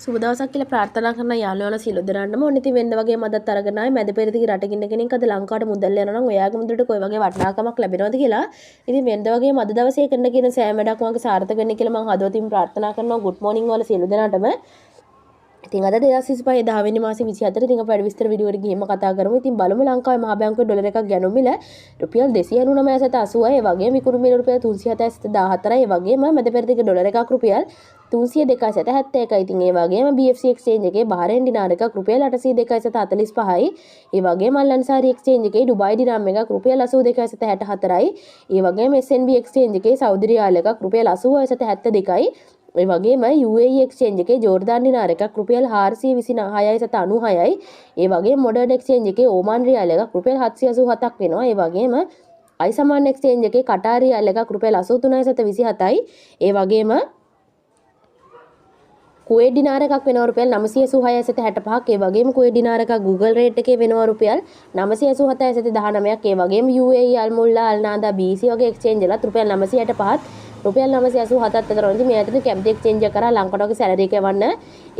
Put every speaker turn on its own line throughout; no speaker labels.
සුබ දවසක් කියලා ප්‍රාර්ථනා කරන යාළුවෝ සියලු දෙනාටම. ඔන්න ඉතින් වෙනද වගේම අදත් අරගෙන ආවේ මැද පෙරදිග රටක ඉන්න කෙනෙක් අද ලංකාවට මුදල් යනවා නම් ඔයාගේ මුදලට කොයි වගේ වටිනාකමක් ලැබෙනවද කියලා. ඉතින් වෙනද වගේම අද දවසේ කරන කියන සෑම වැඩක්ම වගේ සාර්ථක වෙන්න කියලා මම හදවතින් ප්‍රාර්ථනා කරනවා. ගුඩ් මෝර්නිං ඔයාලා සියලු දෙනාටම. ඉතින් අද 2025 10 වෙනි මාසේ 24 ඉතින් අපි වැඩි විස්තර වීඩියෝ එකට ගිහින්ම කතා කරමු. ඉතින් බලමු ලංකාවේ මහා බැංකුවේ ඩොලර් එකක් ගැනුම් මිල රුපියල් 299.80යි. ඒ වගේම විකුණු මිල රුපියල් 307.14යි. ඒ වගේම මැද පෙරදිග ඩොලර් එකක් රුපියල් 302.71යි. ඉතින් ඒ වගේම BFC exchange එකේ බහරේන් ඩිනාර් එකක් රුපියල් 802.45යි. ඒ වගේම අල් අන්සාරි එක්ස්චේන්ජ් එකේ ඩුබායි ඩිරාම් එකක් රුපියල් 82.64යි. ඒ වගේම SNB exchange එකේ සෞදි රියාල් එකක් රුපියල් 86.72යි. ඒ වගේම UAE exchange එකේ ජෝර්දාන් ඩිනාර් එකක් රුපියල් 426.96යි. ඒ වගේම මොඩර්න් එක්ස්චේන්ජ් එකේ ඕමාන් රියාල් එකක් රුපියල් 787ක් වෙනවා. ඒ වගේම අයිසමාන් එක්ස්චේන්ජ් එකේ කටාර් රියාල් එකක් රුපියල් 83.27යි. ඒ වගේම කුවේට් ඩිනාර් එකක් වෙනවා රුපියල් 986.65ක්. ඒ වගේම කුවේට් ඩිනාර් එකක් Google rate එකේ වෙනවා රුපියල් 987.19ක්. ඒ වගේම UAE අල් මුල්ලා අල් නාදා BC වගේ එක්ස්චේන්ජ් වලත් රුපියල් 965ත් රුපියල් 987ත් අතර වුණා. ඉතින් මේ අතරින් කැමති එක්ස්චේන්ජ් එක කරා ලංකාවට වගේ සැලරි එක එවන්න.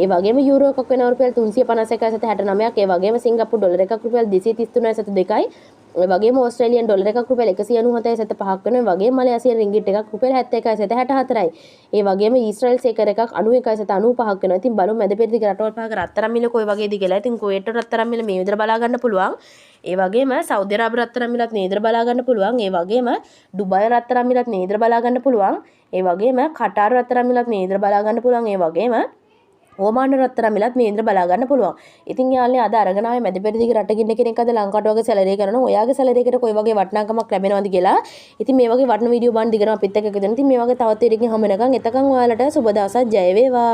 ඒ වගේම යූරෝ එකක් වෙනවා රුපියල් 351.69ක්. ඒ වගේම සිංගප්පූරු ඩොලර් එකක් රුපියල් 233.2යි. ඒ වගේම ඕස්ට්‍රේලියන් ඩොලර් එකක් රුපියල් 197.5ක් වෙනවා. ඒ වගේම මලේසියන් රින්ගිට් එකක් රුපියල් 71.64යි. ඒ වගේම ඊශ්‍රායල් සේකර් එකක් 91.95ක් වෙනවා. ඉතින් බලමු මැද පෙරදිග රටවල් පහක රත්තරන් මිල කොයි වගේද කියලා. ඉතින් කුවේට් රත්තරන් මිල මේ විදිහට බලා ගන්න පුළුවන්. ඒ වගේම සෞදි අරාබි රත්තරන් මිලත් මේ විදිහට බලා ගන්න පුළුවන්. ඒ වගේම ඩුබායි රත්තරන් මිලත් මේ විදිහට බලා ගන්න පුළුවන්. ඒ වගේම කටාර් රත්තරන් මිලත් මේ විදිහට බලා ගන්න පුළුවන්. ඒ වගේම ඕමාන රත්තරන් මිලත් මේ විදිහට බලා ගන්න පුළුවන්. ඉතින් යාළුවනේ අද අරගෙන ආවේ මැද පෙරදිග රටක ඉන්න කෙනෙක් අද ලංකාවට වගේ සැලරි කරනවා. ඔයාගේ සැලරි එකට කොයි වගේ වටිනාකමක් ලැබෙනවද කියලා. ඉතින් මේ වගේ වටින වීඩියෝ බලන්න දිගටම අපිත් එක්ක එකතු වෙන්න. ඉතින් මේ වගේ තවත් වීඩියෝ එකකින් හමු වෙනකන් එතකන් ඔයාලට සුබ දවසක්, ජය වේවා.